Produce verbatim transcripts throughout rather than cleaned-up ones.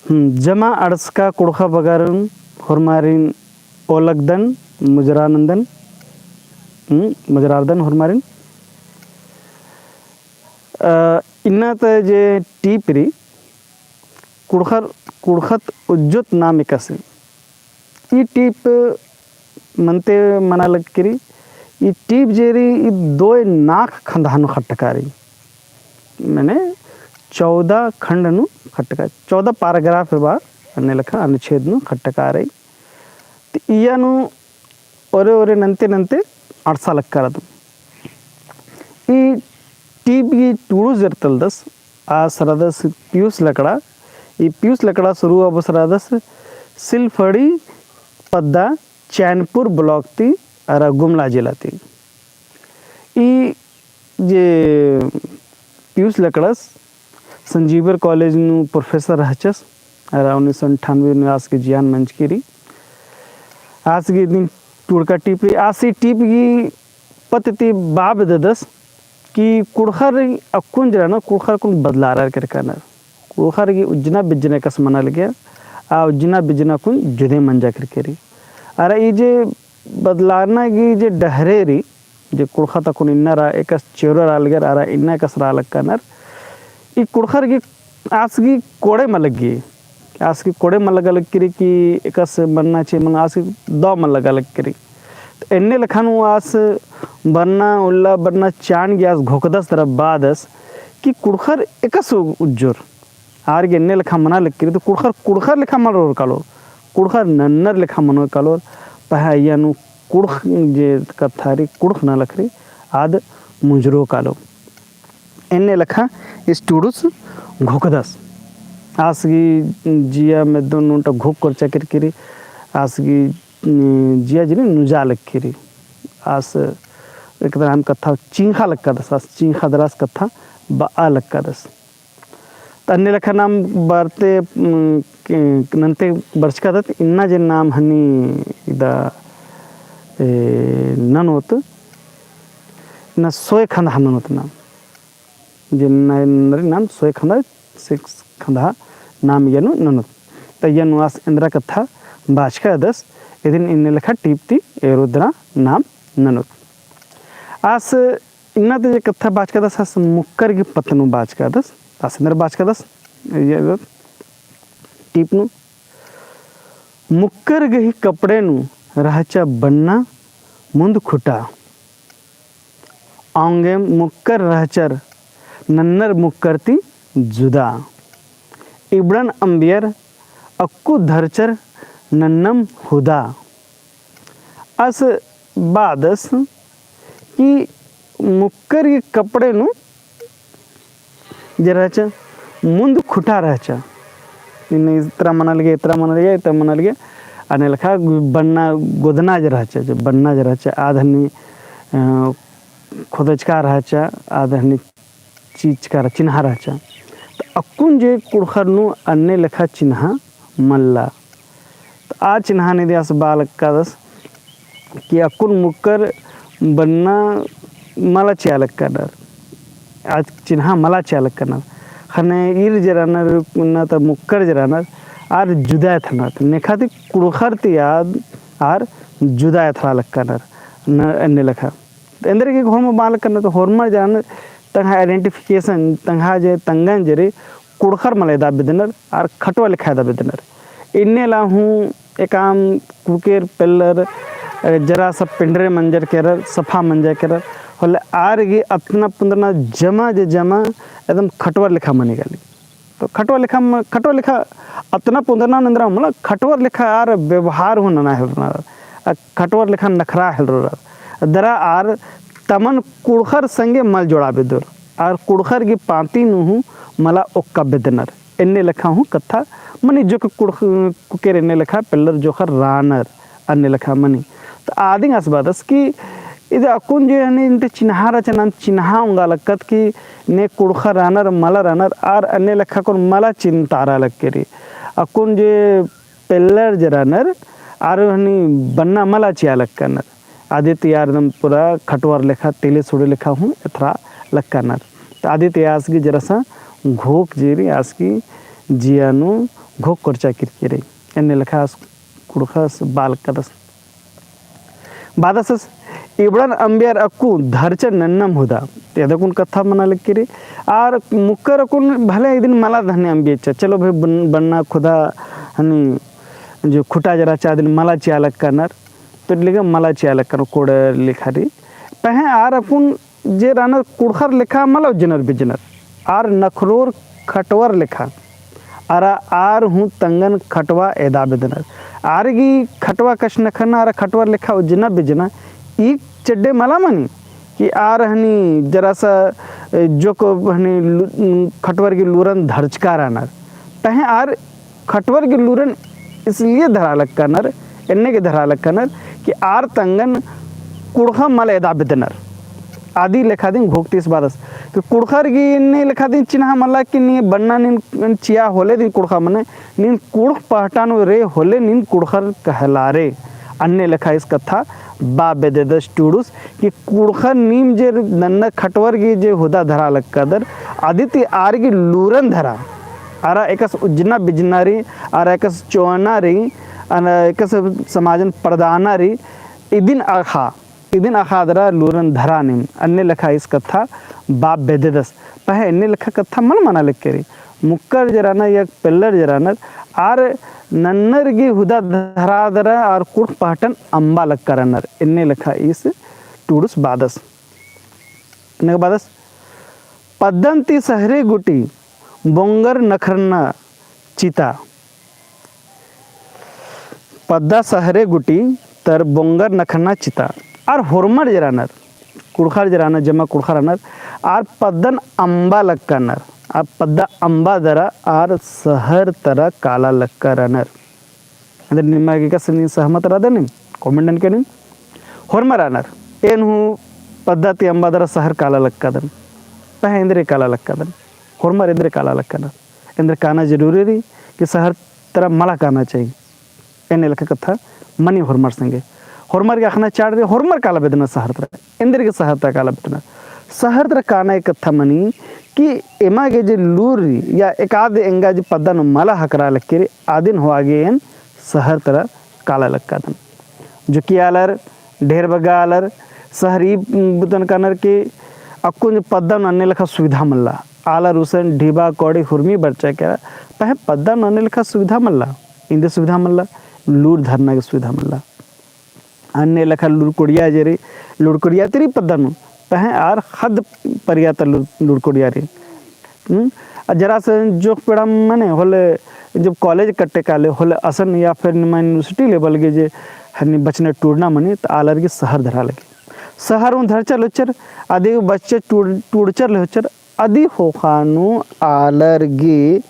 हम्म, जमा अंड़सका कुँड़ुख़ बगरन होरमारिन ओलगदन, मुजरा नन्दन, हम्म, मुजरारदन होरमारिन। अ, इन्ना ता जे टीप रई, कुँड़ुख़र, कुँड़ुख़त उज्जोत नाम एकासे। ई टीप मनते मना लगी रई, ई टीप जे रई, ई दोय नाख़ खंदहा नू खट्टका रई। मने चौदह खंड नू खट्टका, चौदह paragraph बा, अन्ने लेखा अनुच्छेद नू खट्टका रई। ती इया नू ओरे ओरे नन्ते नन्ते अंड़सा लक्का रअदम। ई टीप गही टूड़ुस जे रअदस, आस रअदस पियुस लकड़ा। ई पियुस लकड़ा सुरु अबस रअदस सिलफड़ी पद्दा चैनपुर block ती अरा गुमला जिला ती। ई जे पियुस लकड़स संजीवर college नू professor रहचस, अरा उन्नीस सौ अंठानवे नू आस गही जिया नू मंजकी रई। आस गही इदिन टूड़का टीप रई, आस ई टीप गही पत्त ती बआ बेद्ददस कि कुँड़ुख़र अक्कुन जे रअनर, कुँड़ुख़र अक्कुन बदलारर केरकनर। कुँड़ुख़र गही उज्जना बिज्जना एकासे मना लगिया, आ उज्जना बिज्जना अक्कुन जुदे मंजा केरकी रई। अरा ई जे बदलारना गही जे डहरे रई, जे कुँड़ुख़त अक्कुन इन्ना रआ, एकासे चेरो रआ लगियर, अरा इन्ना एकासे रआ लक्कनर। ई कुँड़ुख़र गही आस गही कोड़े मल लगी। आस गही कोड़े मल लगा लगी रई कि एकासे मन्ना चे, मन्ना आस गही दव मल लगा लगी रई। तो एन्ने लेखा नू आस बरना उल्ला बरना चान गही आस घोखदस दरा बादस कि कुँड़ुख़र एकासे उज्जोर। आर गे एन्ने लेखा मना लगी रई, तो कुँड़ुख़र, कुँड़ुख़र लेखा मल रओर कालोर, कुँड़ुख़र नन्नर लेखा मनोर कालोर, पहें अइय्या नू कुँड़ुख़ जे कत्था रई, कुँड़ुख़ नलख रई, आद मुंजरो कालो। एन्ने लेखा ईस टूड़ुस घोखदस। आस गही जिया मेद्दो नू ओन्टा घोख कोरचा केरकी रई, आस गही, उम, जिया जे रई नुजा लगी रई। आस एक तरह हम कत्था चिंख़ा लक्कादस, आस चिंख़ा दरा आस कत्था बआ लक्कादस। त अन्ने लेखा नाम बरते, उम, के-, नन्ते बरचका रअदत, इन्ना जे नाम हनी इदा, ए, ननोत, इन्ना सोय खंदहा ननोत नाम। जे इन्ना नरी नाम सोय खंदहा, six खंदहा नाम इय्या नू ननोत। त इय्या नू आस एन्दरा कत्था बाचका रअदस, इदिन इन्ने लेखा टीप ती एरोदरा नाम ननोत। आस इन्ना ती जे कत्था बाचकादस आस मुक्कर गही पत्त नू बाचकादस, आस एन्दरा बाचकादस, इय्या टीप नू। मुक्कर गही कपड़े नू रहचा बन्ना मुन्द खुटा। औंगे मुक्कर रहचर नन्नर मुक्कर ती जुदा। इबड़न अम्बियर अक्कु धरचर नन्नम हुदा। आस बादस कि मुक्कर गही कपड़े नू जे रहचा, मुन्द खुटा रहचा। इन्ने इतरा मना लगे, इतरा मना लगे, इतरा मना लगे। अन्ने लेखा बन्ना गोदना जे रहचा, जे बन्ना जे रहचा, आद हनी, अ, खोदचका रहचा, आद हनी चिचका रह-, चिन्हा रहचा। त अक्कुन जे कुँड़ुख़र नू अन्ने लेखा चिन्हा मल्ला। त आ चिन्हा नू इदी आस बआ लक्कादस कि अक्कुन मुक्कर बन्ना मला चिआ लक्कनर। आ चिन्हा मला चिआ लक्कनर। ख़ने ईर जे रअनर, इन्ना ता मुक्कर जे रअनर, आर जुदा एथरनर। नेखा ती कुँड़ुख़र ती आद आर जुदा एथरा लक्कनर। न-, अन्ने लेखा। त एन्देरगे होरमा बआ लक्कनर, त होरमा जे रअनर तंग्है identification, तंग्है जे तंगन जे रई, कुँड़ुख़र मला एदा बेद्दनर, आर खटवा लेखा एदा बेद्दनर। इन्ने ला हूँ एकअम कुकेर पेल्लर, अ, जरा सा पेंडरे मंजर केरर, सफा मंजर केरर, होले आर गही अतना पुंदरना जमा जे जमा एकदम खटवर लेखा मनी काली। तो खटवर लेखा म-, खटवर लेखा अतना पुंदरना नू एन्दरा मला खटवर लेखा आर व्यवहार हूँ नना हेलरनर। आ खटवर लेखा नखरा हेलरनर। दरा आर तमन कुँड़ुख़र संगे मल जोड़ा बेद्दोर। आर कुँड़ुख़र गही पाँती नू हूँ मला ओक्का बेद्दनर। एन्ने लेखा हूँ कत्था मनी जो कि कुँड़ुख़-, कुकेर एन्ने लेखा पेल्लर जोंख़र रअनर। अन्ने लेखा मनी। त आदिन आस बादस कि इदा अक्कुन जे हनी इन्ते चिन्हा रहचा नाम चिन्हा ओंगा लक्कत कि ने कुँड़ुख़र रअनर, मला रअनर, आर अन्ने लेखा अक्कुन मला चिन्हतारा लक्की रई। अक्कुन जे पेल्लर जे रअनर, आर हनी बन्ना मला चिआ लक्कनर। आदित आर एकदम पूरा खटवर लेखा, तेले सुड़े लेखा हूँ एथरा लक्कनर। त आदित आस गही जरा सा घोख जे रई आस गही जिया नू घोख कोरचा किरकी रई। एन्ने लेखा आस कुँड़ुख़स बआ लक्कदस। बअदस, इबड़न अम्बियर अक्कु धरचर नन्नम हुदा। एदकुन कत्था मना लक्की रई। आर मुक्कर अक्कुन भले इदिन मला धन्ने अम्बियच्चा। चलो भाई बन-, बन्ना खुदा हनी जो खुटा जरा चा इदिन मला चिआ लक्कनर। तो लेगा मला चिआ लक्कनर कोड़े लेखा रई। पहें आर अक्कुन जे रअनर कुँड़ुख़र लेखा मला उज्जनर बिज्जनर। आर नखरोर खटवर लेखा। अरा आर हूँ तंगन खटवा एदा बेद्दनर। आर गही खटवा कछनखरना अरा खटवर लेखा उज्जना बिज्जना ई चड्डे मला मनी कि आर हनी जरासा, ए, जोक हनी लु-, खटवर गही लूरन धरचका रअनर। पहें आर खटवर गही लूरन इसलिए धरा लक्कनर, एन्ने गे धरा लक्कनर कि आर तंगन कुँड़ुख़ मला एदा बेद्दनर। अदी लेखा दिम घोख ती ईस बअदस। कि कुँड़ुख़र गही एन्ने लेखा दिम चिन्हा मल्ला कि नीन बन्ना नीन चिआ होले दिम कुँड़ुख़ मने, नीन कुँड़ुख़ पहटा नू रई होले नीन कुँड़ुख़र कहलारय। अन्ने लेखा ईस कत्था बआ बेद्ददस टूड़ुस कि कुँड़ुख़र नीम जे नन्ना खटवर गही जे हुदा धरा लक्कदर, अदी ती आर गही लूरन धरा। अरा एकस उज्जना बिज्जना रई, अरा एकस चोअना रई, अरा एकस समाजन परदाना रई, इदिन अख़ा, इदिन अख़ा दरा लूरन धरा नीम, अन्ने लेखा ईस कत्था बआ बेद्ददस। पहें एन्ने लेखा कत्था मल मना लक्की रई। मुक्कर जे रअनर या पेल्लर जे रअनर, आर नन्नर गही हुदा धरा दरा आर कुँड़ुख़ पहटन अम्बा लक्का रअनर। एन्ने लेखा ईस टूड़ुस बअदस। एन्ने गे बअदस, पद्दन ती सहरे गूटी बोंगर नखरना चिता। पद्दा सहरे गूटी तर बोंगर नखरना चिता। आर होरमर जे रअनर, कुँड़ुख़र जे रअनर, जम्मा कुँड़ुख़र रअनर, आर पद्दन अम्बा लक्कनर, आर पद्दा अम्बा दरा आर सहर तरा काला लक्का रअनर। एन्देर निमा गे एकासे नीन सहमत रअदर नीम, comment ननके नीम। होरमर रअनर, एन हूँ पद्दा ती अम्बा दरा सहर काला लक्कादन। पहें एन्देर काला लक्कादन। होरमर एन्देर काला लक्कनर। एन्देर काना जरूरी रई कि सहर तरा मला काना चाही। एन्ने लेखा कत्था मनी होरमर संगे। होरमर गे अख़ना चाड़ रई, होरमर काला बेद्दनर सहर तरा। एन्देर गे सहर तरा काला बेद्दनर। सहर तरा काना ई कत्था मनी कि एमा गे जे लूर रई या एकाद एंगा जे पद्दा नू मला हकरा लक्की रई, अदिन होआ गे एन सहर तरा काला लक्कादन। जो कि आलर, ढेर बग्गे आलर, सहरी बुतन कानर कि अक्कुन जे पद्दा नू अन्ने लेखा सुविधा मल्ला। आलर गुसन ढिबा कौड़ी हुरमी बरचा केरा, पहें पद्दा नू अन्ने लेखा सुविधा मल्ला। इन्दे सुविधा मल्ला, लूर धरना गे सुविधा मल्ला। अन्ने लेखा लूर कोड़िया जे रई, लूर कोड़िया ती रई पद्दा नू, पहें आर ख़द्द परिया ता लूर, लूर कोड़िया रई। हम्म? आ जरा से जोक पेड़ा मने होले, जब college कट्टे काले होले असन या फिर निमा university level गे जे हनी बचना टूड़ना मनी, त आलर गे सहर धरा लगी। सहर हूँ धरचर लेहोचर, अदी बच्चे टूड़-, टूड़चर लेहोचर, अदी ख़ोख़ा नू आलर गे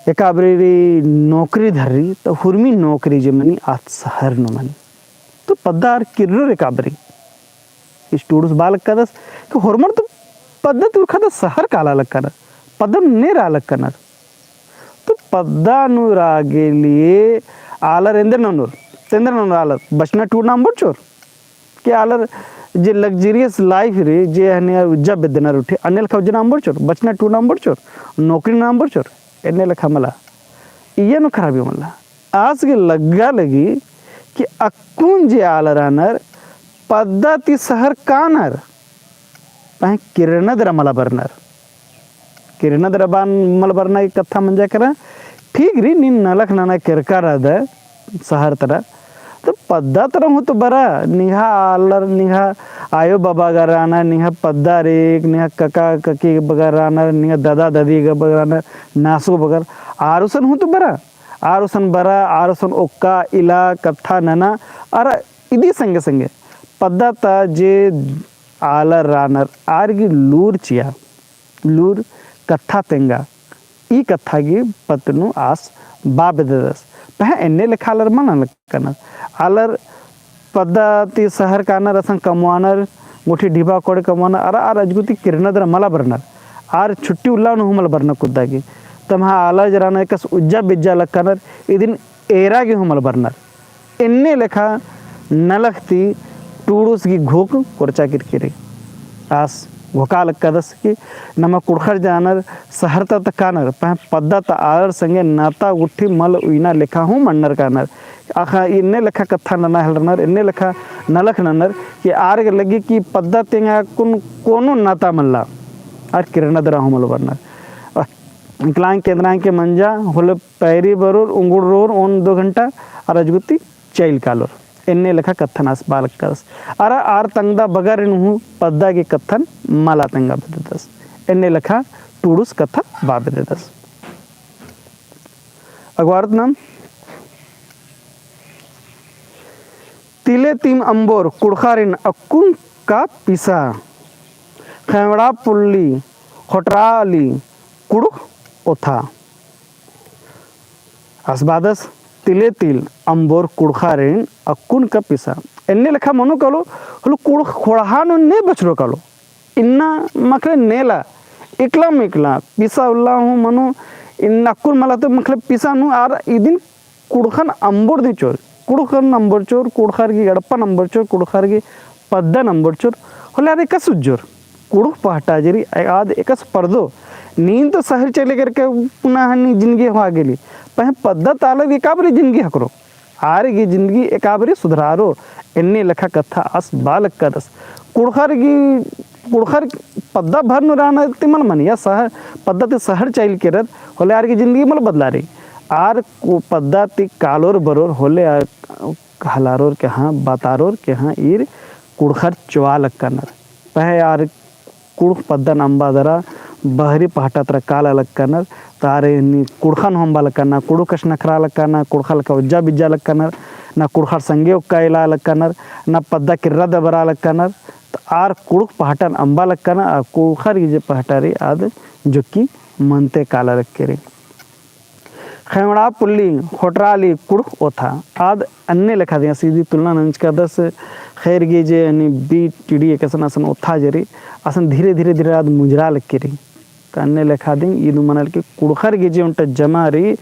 एकाबारी नौकरी धर्री, त हुरमी नौकरी जे मनी आद सहर नू मनी। तो पद्दा आर किर्रोर एकाबारी। ईस टूड़ुस बआ लक्कादस कि होरमर तो पद्दा ती उरखा ता सहर काला लक्कनर, पद्दा नू ने रआ लक्कनर। तो पद्दा नू रआ गे लिए आलर एन्देर ननोर, तेन्देर ननोर आलर, बचना टूड़ना अम्बोर चोर। कि आलर जे luxurious life रई, जे हने उज्जा बेद्दनर उठे, अन्ने लेखा उज्जना अम्बोर चोर, बचना टूड़ना अम्बोर चोर, नौकरी नना अम्बोर चोर, एन्ने लेखा मला। इय्या नू खराबी मला। आस गे लग्गा लगी कि अक्कुन जे आलर रअनर पद्दा ती सहर कानर, पहें किर्रना दरा मला बरनर। किर्रना दरा बअन मला बरना की कत्था मंजा केरा, ठीक रई, नीन नलख नना केरका रअदय सहर तरा। तो पद्दा तरा हूँ तो बरा, निंग्है आलर, निंग्है आयो बाबा गा रअनर, निंग्है पद्दा रई, निंग्है कका ककी बगर रअनर, निंग्है दादा दादी गा बगर रअनर, नासगो बगर, आर गुसन हूँ तो बरा। आर गुसन बरा, आर गुसन ओक्का, इला, कत्था नना, अरा इदी संगे संगे पद्दा ता जे आलर रअनर, आर गे लूर चिआ, लूर कत्था तेंगा, ई कत्था गे पद्दा नू आस बआ बेद्ददस। पहें एन्ने लेखा आलर मल नना लक्कनर। आलर पद्दा ती सहर कानर, असन कमवानर, गुट्ठी ढिबा कोड़े कमवानर, अरा आर अजगुती किर्रना दरा मला बरनर। आर छुट्टी उल्ला नू हूँ मल बरनर कुद्दा गे। तम्है आलर जे रअनर एकस उज्जा बिज्जा लक्कनर, इदिन एरा गे हूँ मल बरनर। एन्ने लेखा नलख ती टूड़ुस गे घोख कोरचा किरकी रई। आस घोखा लक्कादस कि नमा कुँड़ुख़र जानर सहर ता त कानर, पहें पद्दा ता आलर संगे नाता गुट्ठी मल उइना लेखा हूँ मन्नर कानर। अख़ा एन्ने लेखा कत्था नना हेलरनर, एन्ने लेखा नलख ननर कि आर गे लग्गी कि पद्दा तेंगा कुन कोनो नाता मल्ला, आर किरना दरा हूँ मल बरनर। अ, इकलांग केंद्रांग के मंजा होले पैरी बरोर, उंगुड़ रोर, ओन दो घंटा, आर अजगुती चइल कालोर। एन्ने लेखा कत्थन आस बआ लक्कादस। अरा आर तंगदा बगरिन हूँ पद्दा गे कत्थन मला तेंगा बेद्ददस। एन्ने लेखा टूड़ुस कत्था बआ बेद्ददस। अगवारत नाम तिले तिम अम्बोर कुँड़ुख़ारिन अक्कुन का पिसा, ख़ेंवड़ा पुल्ली, ख़ोटराली, कुँड़ुख़ ओथा। आस बअदस तिले तिल अम्बोर कुँड़ुख़ारिन अक्कुन का पिसा। एन्ने लेखा मनो कालो, होले कुँड़ुख़ ख़ोंड़हा नू ने बछरो कालो। इन्ना मखले नेला, इकला मिकला, पिसा उल्ला हूँ मनो, इन्ना अक्कुन मला तो मखले पिसा नू आर इदिन कुँड़ुख़न अम्बोर दिम चोर, कुँड़ुख़न अम्बोर चोर, कुँड़ुख़र गे एड़पन अम्बोर चोर, कुँड़ुख़र गे पद्दन अम्बोर चोर, होले आद एकासे उज्जोर। कुँड़ुख़ पहटा जे रई आद एकासे परदो। नीन तो सहर चले करके पुना हनी जिनगी होआ गेली। पहें पद्दा ता आलर गे एकाबारी जिनगी ख़क्खरो। आर गे जिनगी एकाबारी सुधरारो। एन्ने लेखा कत्था आस बआ लक्कादस। कुँड़ुख़र गे, कुँड़ुख़र पद्दा भर नू रअनर ती मल मनिया सहर, पद्दा ती सहर चइल केरर, होले आर गे जिनगी मल बदलारी। आर कु-, पद्दा ती कालोर बरोर, होले आर हलारोर केहाँ, बतारोर केहाँ ईर कुँड़ुख़र चोआ लक्कानर। पहें आर कुँड़ुख़ पद्दन अम्बा दरा बहरी पहटा तरा काला लक्कानर, त आर एन्ने कुँड़ुख़न हूँ अम्बा लक्कानर, कुँड़ुख़ कछनखरा लक्कानर, कुँड़ुख़र लेखा उज्जा बिज्जा लक्कानर, ना कुँड़ुख़र संगे ओक्का इला लक्कानर, ना पद्दा किर्रा दबरा लक्कानर, त आर कुँड़ुख़ पहटन अम्बा लक्कानर, आ कुँड़ुख़र गे जे पहटा रई आद जोक्की मनते काला लक्की रई। ख़ेंवड़ा पुल्ली, ख़ोटराली, कुँड़ुख़ ओथा। आद अन्ने लेखा दिम आस इदी तुलना नंजकादस। ख़ेर गे जे हनी बी टीडी एकसन असन ओथा जे रई, असन धीरे धीरे धीरे आद मुंजरा लक्की रई। त अन्ने लेखा दिम ईद मना लक्की कुँड़ुख़र गे जे ओन्टा जमा रई,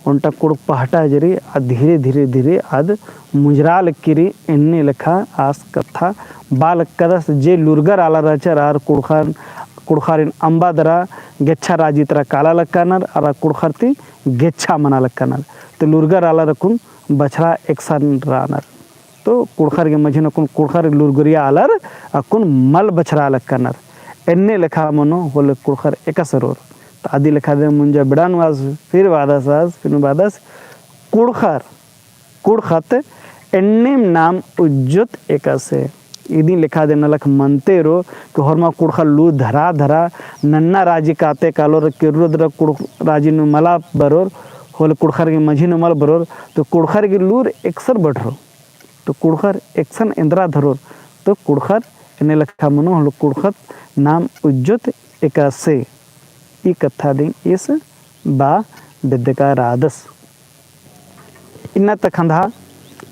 ओन्टा कुँड़ुख़ पहटा जे रई, आद धीरे धीरे धीरे आद मुंजरा लक्की रई। एन्ने लेखा आस कत्था बआ लक्कादस जे लूरगर आलर रहचर आर कुँड़ुख़र कुँड़ुख़ारिन अम्बा दरा गेच्छा राजी तरा काला लक्कानर, अरा कुँड़ुख़र ती गेच्छा मना लक्कानर। तो लूरगर आलर अक्कुन बछरा एकसन रअनर। तो कुँड़ुख़र गे मझी नू अक्कुन कुँड़ुख़र लूरगरिया आलर अक्कुन मल बछरा लक्कानर। एन्ने लेखा मनो होले कुँड़ुख़र एकासे रओर। तो अदी लेखा दिम मुंजा बिड़ा नू आस फिर बअदस, आस फिर बअदस कुँड़ुख़र कुँड़ुख़त एन्नेम नाम उज्जोत एकासे। इदी लेखा दिम नलख मनते रओ कि होरमा कुँड़ुख़र लूर धरा धरा नन्ना राजी काते कालोर, किर्रो दरा कुँड़ुख़ राजी नू मला बरोर, होले कुँड़ुख़र गे मझी नू मल बरोर, तो कुँड़ुख़र गे लूर एकसन बढ़रो। तो कुँड़ुख़र एकसन एन्दरा धरोर, तो कुँड़ुख़र एन्ने लेखा मनो होले कुँड़ुख़त नाम उज्जोत एकासे। ई कत्था दिम ईस बआ बेद्दका रअदस। इन्ना ता खंदहा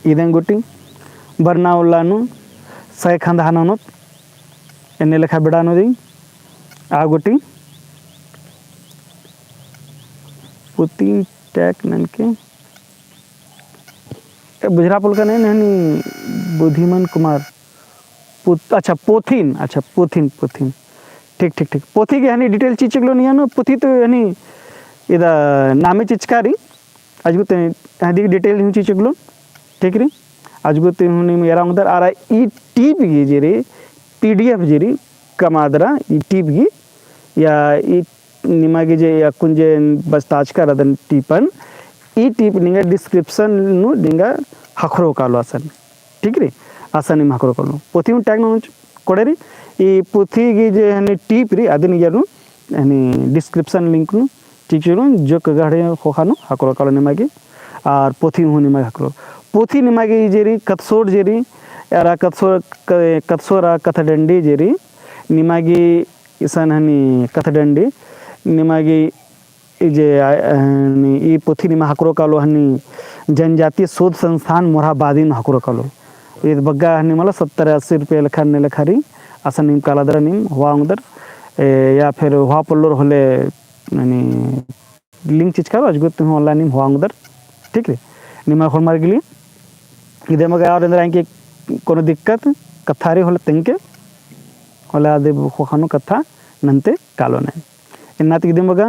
इदेन गूटी बरना उल्ला नू सय खंदहा ननोत। एन्ने लेखा बिड़ा नू दिम आ गूटी पुती टैग ननके ए बुझरा पुलका नहीं हनी बुद्धिमान कुमार। पुत-, अच्छा, पोथिन, अच्छा, पोथिन, पोथिन। ठीक, ठीक, ठीक। पोथी गे हनी detail चिच्चकलोन इय्या नू, पोथी तो हनी इदा नामे चिच्चका रई, अजगुत हदी detail हूँ चिच्चकलोन, ठीक रई। अजगुत हूँ नीम एरा ओंगदर, अरा ई टीप गे जे रई, PDF जे रई, कमादरा, ई टीप गे, या ई निमा गे जे अक्कुन जे बचताचका रअदन टीपन, ई टीप निंगा description नू निंगा ख़क्खरो कालो असन। ठीक रई, असन नीम ख़क्खरो कालो। पोथी हूँ tag ननोत कोड़े रई, ई पोथी गे जे हनी टीप रई, अदिन इय्या नू हनी description link नू चिच्चकलोन, जो कगहड़े ख़ोख़ा नू ख़क्खरो कालो निमा गे, आर पोथी हूँ निमा गे ख़क्खरो। पोथी निमा गे ई जे रई, कतसोर जे रई, अरा कतसोर, क-, कतसोर आ कथडंडी जे रई, निमा गे इसन हनी कथडंडी निमा गे ई जे, आ, हनी ई पोथी निमा ख़क्खरो कालो हनी जनजातीय शोध संस्थान मोरहाबादी नू ख़क्खरो कालो। ईद बग्गे हनी मला सत्तर अस्सी रुपया लेखा एन्ने लेखा रई, असन नीम कालादरा नीम होआ ओंगदर, ए, या फिर होआ पोल्लोर होले हनी link चिच्चका रओ, अजगुत हूँ online नीम होआ ओंगदर, ठीक रई। निमा होरमर गे लिए, इदे मगर और एन्दरा एंके कोनो दिक्कत, कत्था रई होले तेंगके, होले आदि ख़ोख़ा नू कत्था नन्ते कालोन। इन्ना ती दिम बग्गे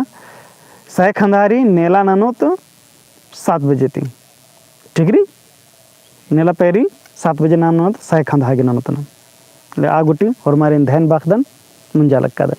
सय खंदहा रई नेला ननोत सात बजे ती। ठीक रई? नेला पैरी सात बजे ननोत सय खंदहा गे ननोत ना। ले आ गूटी होरमारिन धैन बाखदन मुंजा लक्कादन।